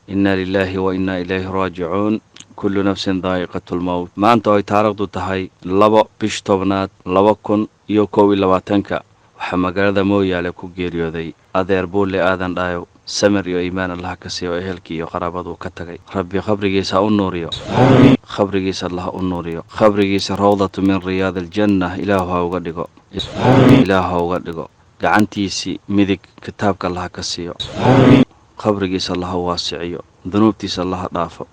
Inna lilaahi wa innaa ilayhi raajicuun. Kullu nafsin daa'iqatu lmowt. Maanta oo ay taariikhdu tahay 2 bish 10aad 2021-ka, waxaa magaalada Mooyaale ku geeriyooday adeer Buulle Aadan Dhaayow. Samir iyo iimaan Allah ka siiyo ehelkii iyo qaraabaduu ka tagay. Rabbi khabrigiisa ha u nuuriyo, khabrigiisa Allah u nuuriyo, khabrigiisa rawdatu min riyaadi aljanna Ilaahu ha uga dhigo, Ilaahu ha uga dhigo. Gacantiisii midig kitaabka Allah ka siiyo, khabrigiisa Allah u waasiciyo, dunuubtiisa Allah dhaafo.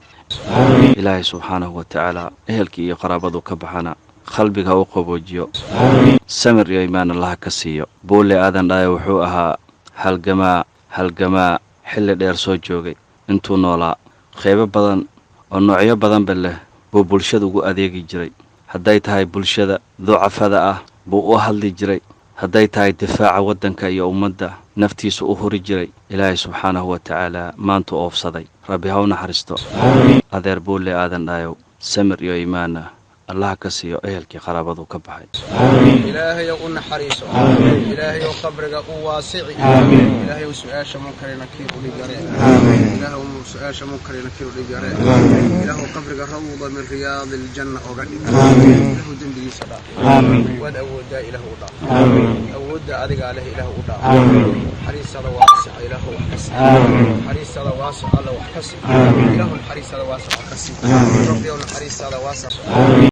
Ilaahay subxaanahu wa tacaala ehelkii iyo qaraabaduu ka baxana qalbiga ha u qaboojiyo, samir iyo iimaan Allah ka siiyo. Buulle Aadan Dhaayo wuxuu ahaa halgamaa, halgamaa xilli dheer soo joogay. Intuu noolaa qeybo badan oo noocyo badanba leh buu bulshada ugu adeegi jiray. Hadday tahay bulshada ducafada ah buu u hadli jiray, hadday tahay difaaca waddanka iyo ummadda naftiisa u huri jiray. Ilaahay subxaanahu wa tacaala maantuu oofsaday. Rabbi ha u naxariisto adeer Buulle Aadan Dhaayow, samir iyo iimaana Allah ka siiyo ehelkii qaraabaduu ka baxay. Ilaahayow u naxariiso, Ilaahayow qabriga u waasici, Ilaahayow su-aasha Munkar Nakiir u dhib yaree, Ilaahow su-aasha Munkar Nakiir u dhib yaree, Ilaahow qabriga rawda min riyaadi aljanna oga dhig, Ilaahow dembigiisa dhaaf. Waad awooddaa, Ilaahu u dhaaf. Awoodda adigaa leh, Ilaahu u dhaaf. Naxariistada waasica Ilaahu wax ka sii, naxariistada waasica Alla wax ka sii. Ilaahu naxariistada waasica ka sii, Rabbiyow naxariistada waasica.